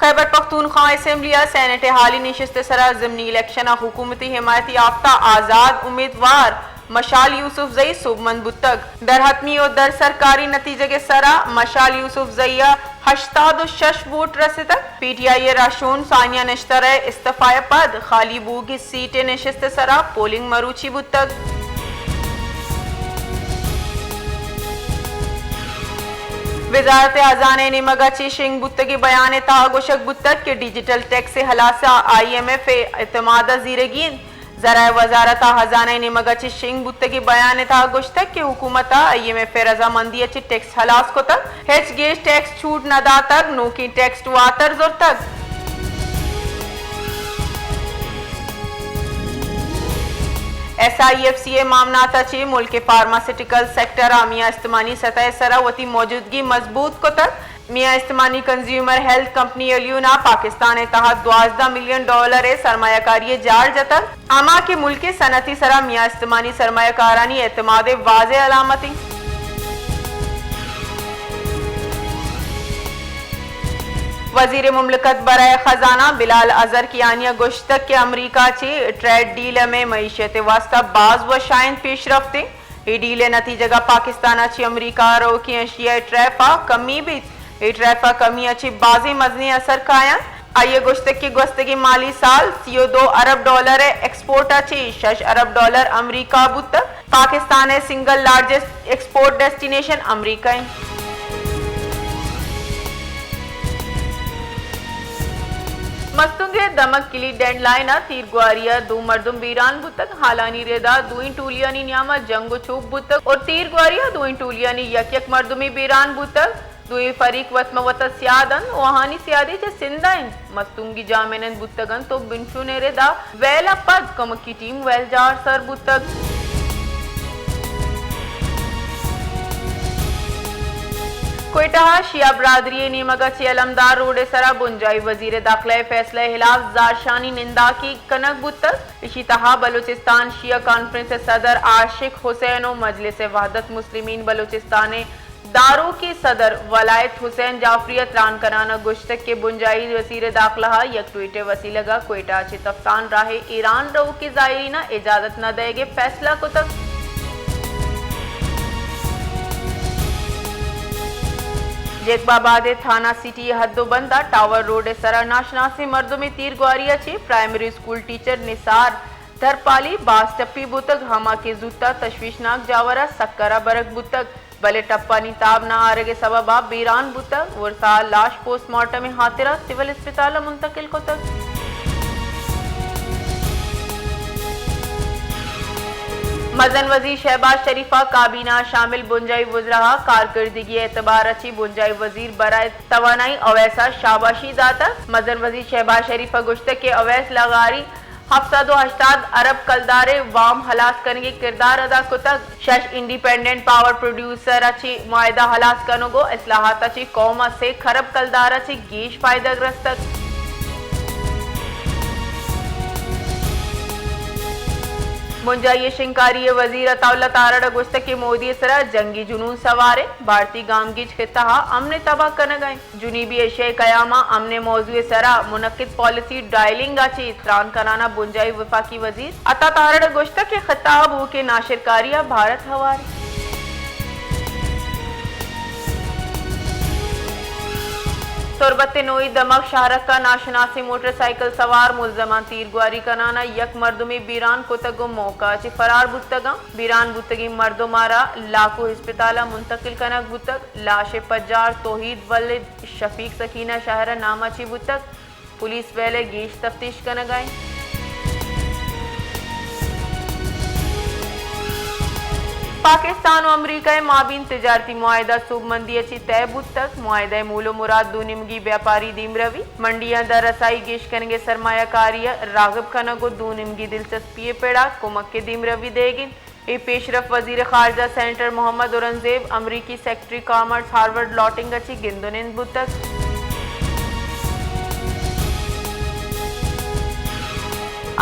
خیبر پختونخوا اسمبلی ء سینیٹ ء حالی نشست ء سرا ضمنی الیکشن ء حکومتی حمایتی یافتہ آزاد امیدوار مشال یوسفزئی سوبمند بوتگ۔ درحتمی و در سرکاری نتیجگ ء سرا مشال یوسفزئی ء ہشتاد و شش ووٹ رستگ۔ پی ٹی آئی ء رہشون ثانیہ نشتر ء استعفی ء پد خالی بوگی سیٹ ء نشست ء سرا پولنگ مروچی بوتگ۔ وزارت خزانہ ء نیمگ ء چہ شنگ بوتگیں بیان ء تہا گوشگ بوتگ کہ ڈیجیٹل ٹیکس ء ہلاس ء آئی ایم ایف ء اعتماد ء زیرگی انت۔ ذرائع وزارت ء خزانہ ء نیمگ ء چہ شنگ بوتگیں بیان ء تہا گوشتگ کہ حکومت ء آئی ایم ایف ء رضامندی ء چہ ٹیکس ہلاس کتگ، ہچ گیش ٹیکس چھوٹ نہ داتگ، نوکیں ٹیکس واتر زرتگ۔ ایس آئی ایف سی ء معاملات ء چہ ملک ء فارماسیوٹیکل سیکٹر ء میاں استمانی سطح ء سرا وتی موجودگی مضبوط کتگ۔ میاں استمانی کنزیومر ہیلتھ کمپنی ایلیون ء پاکستان ء تہا دوازدہ ملین ڈالر ء سرمایہ کاری ء جار جتگ، ہما کہ ملک ء صنعتی سرا میاں استمانی سرمایہ کارانی اعتماد ء واضح علامت انت۔ وزیر مملکت برائے خزانہ بلال اظہر کیانی ء گوشتگ کہ امریکہ چہ ٹریڈ ڈیل ء مئے معیشت ء واستہ باز وشائند پیشرفت انت۔ اے ڈیل ء نتیجگ ء پاکستان ء چہ امریکہ ء روکیں اشیاء ء ٹیرف ء کمی بیت۔ اے ٹیرف ء کمی ء چہ بازیں مزنیں اثر کاینت۔ آئی ء گوشتگ کہ گوستگیں مالی سال سی و دو ارب ڈالر ء ایکسپورٹ ء چہ شش ارب ڈالر امریکہ ء بوتگ۔ پاکستان ء سنگل لارجسٹ ایکسپورٹ ڈیسٹینیشن امریکہ انت۔ مستونگ ء دمگ کلی ڈینڈ لائن ء تیرگواری ء دو مردم بیران بوتگ۔ حالانی ردا دوئیں ٹولیانی نیام ء جنگ و چوپ بوتگ اور تیرگواری ء دوئیں ٹولیانی یک یک مردمے بیران بوتگ۔ دوئیں فریق وت مہ وت ء سیاد انت و آہانی سیادی چہ سندھ ء انت۔ مستونگی جاہ منند بوتگ انت و بنشون ء ردا ویل ء پد کمکی ٹیم ویل جار سر بوتگ۔ کوئٹہ ء شیعہ برادری ء نیمگ ء چہ علمدار روڈ ء سرا بنجاہی وزیر داخلہ ء فیصلہ ء ہلاف زہرشانی ننداکی کنگ بوتگ۔ ایشی تہا بلوچستان شیعہ کانفرنس ء صدر عاشق حسین و مجلس وحدت مسلمین بلوچستان ء داروکی صدر ولایت حسین جعفری ء تران کنان ء گوشتگ کہ بنجاہی وزیر داخلہ ء یک ٹویٹ ء وسیلگ ء کوئٹہ ء چہ تفتان راہ ء ایران روکی زائرین ء اجازت نہ دئیگ ء فیصلہ کتگ۔ جیکب آباد ء تھانہ سٹی ء حد و بند ء ٹاور روڈ ء سرا ناشناسیں مردمے تیرگواری ء چہ پرائمری اسکول ٹیچر نثار دھرپالی باز ٹپی بوتگ، ہما کہ زوت ء تشویشناک جاور ء سکر ء برگ بوتگ، بلے ٹپانی تاب نہ آرگ ء سبب ء بیران بوتگ۔ ورسا لاش پوسٹ مارٹم ء ہاترا سول اسپتال ء منتقل کتگ۔ مزن وزیر شہباز شریف ء کابینہ ء شامل بنجاہی وزراء ء کارکردگی ء اعتبار ء چہ بنجاہی وزیر برائے توانائی اویس ء شاباشی داتگ۔ مزن وزیر شہباز شریف ء گوشتگ کہ اویس لغاری ہفت سد و ہشتاد ارب کلدار ء وام ہلاس کنگ ء کردار ادا کتگ۔ شش انڈیپینڈنٹ پاور پروڈیوسر ء چہ معاہدہ ہلاس کنگ و اصلاحات ء چہ قوم ء سے کرب کلدار ء چہ گیش فائدگ رستگ۔ بنجاہی ء شنگکاری ء وزیر عطاء اللہ تارڑ ء گوشتگ کہ مودی ء سرا جنگی جنون سوار انت، بھارتی گامگیج خطہ ء امن ء تباہ کنگ ء انت۔ جنوبی ایشیائی قیام ء امن ء موضوع ء سرا منعقد پالیسی ڈائلنگ ء چہ تران کنان ء بنجاہی وفاقی وزیر عطا تارڑ ء گوشتگ کہ خطہ ء بوھوکیں ناشرکاری ء بھارت ہوار انت۔ تربت ء نوئی دمگ شہرک ء ناشناسیں موٹر سائیکل سوار ملزماں تیرگواری کنان ء یک مردمے بیران کتگ ء موقع ء چہ فرار بوتگ انت۔ بیران بوتگیں مردم ء را لاکو ہسپتال ء منتقل کنگ بوتگ۔ لاش ء پجار توحید ولد شفیق سکینہ شہر ء نام ء چہ بوتگ۔ پولیس ویل ء گیش تفتیش کنگ ء انت۔ پاکستان و امریکہ ء مابین تجارتی معاہدہ سوبمندی ء چہ طے بوتگ۔ معاہدہ ء مول و مراد دو نیمگی بیاپاری دیمروی، منڈیاں در رسائی گیش کنگ ء سرمایہ کاری ء راغب کنگ و دو نیمگی دلچسپی ء پڑا کمک ء دیمروی دیگ انت۔ اے پیشرفت وزیر خارجہ سینیٹر محمد اورنگزیب، امریکی سیکرٹری کامرس ہارورڈ لاٹنگ ء چہ گند و نند بوتگ۔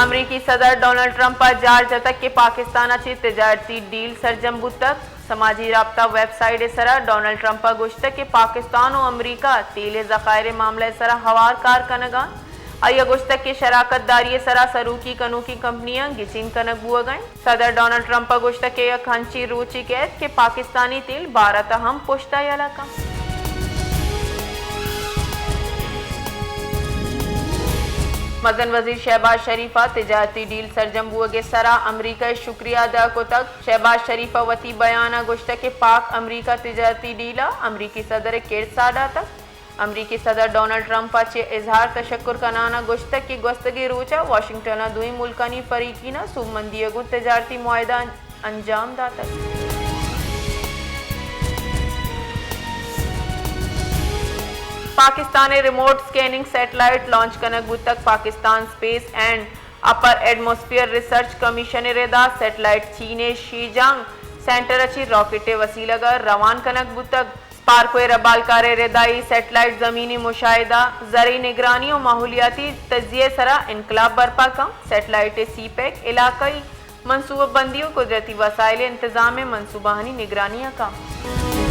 امریکی صدر ڈونلڈ ٹرمپ ء جار جتگ کہ پاکستان ء چہ تجارتی ڈیل سرجم بوتگ۔ سماجی رابطہ ویب سائٹ ءِ سرا ڈونلڈ ٹرمپ ءَ گوشتگ کہ پاکستان ءُ امریکہ تیل ءِ ذخائر ءِ معاملہ ءِ سرا ہوار کار کنگ ءَ اَنت۔ آئی ءَ گوشتگ کہ شراکت داری ءِ سرا سروکی کنوکیں کمپنیاں گچین کنگ بوگ ءَ اِنت۔ صدر ڈونلڈ ٹرمپ ءَ گوشتگ کہ یک ہنچیں روچے کئیت کہ پاکستانی تیل بھارت ءَ ہم پشت ءَ یلہ کنت۔ مزن وزیر شہباز شریف ءَ تجارتی ڈیل سرجم بوگ ءِ سرا امریکہ ءِ شکریہ ادا کتگ۔ شہباز شریف ءَ وتی بیان ءَ گوشتگ کہ پاک امریکہ تجارتی ڈیل ءَ امریکی صدر ءِ کرد ساڑاتگ۔ امریکی صدر ڈونلڈ ٹرمپ ءَ چہ اظہار تشکر کنان ءَ گوشتگ کہ گوستگیں روچ ءَ واشنگٹن ءَ دوئیں ملکانی فریقین ءَ سوبمندی ءَ گوں تجارتی معاہدہ انجام داتگ۔ پاکستان ءِ ریموٹ اسکیننگ سیٹلائٹ لانچ کنگ بوتگ۔ Pakistan space and upper atmosphere research commission ءِ ردا سیٹلائٹ چین ءِ شیجانگ سینٹر ءَ چہ راکٹ ءِ وسیلگ ءَ روان کنگ بوتگ۔ اسپارکو ءِ ربالکار ءِ ردا اے سیٹلائٹ زمینی مشاہدہ، زرعی نگرانی ءُ ماحولیاتی تجزیہ ءِ سرا انقلاب برپا کنت۔ سیٹلائٹ ءِ سی پیک علاقائی منصوبہ بندی ءُ قدرتی وسائل ءِ انتظام ءِ منصوبہانی نگرانی ءَ کنت۔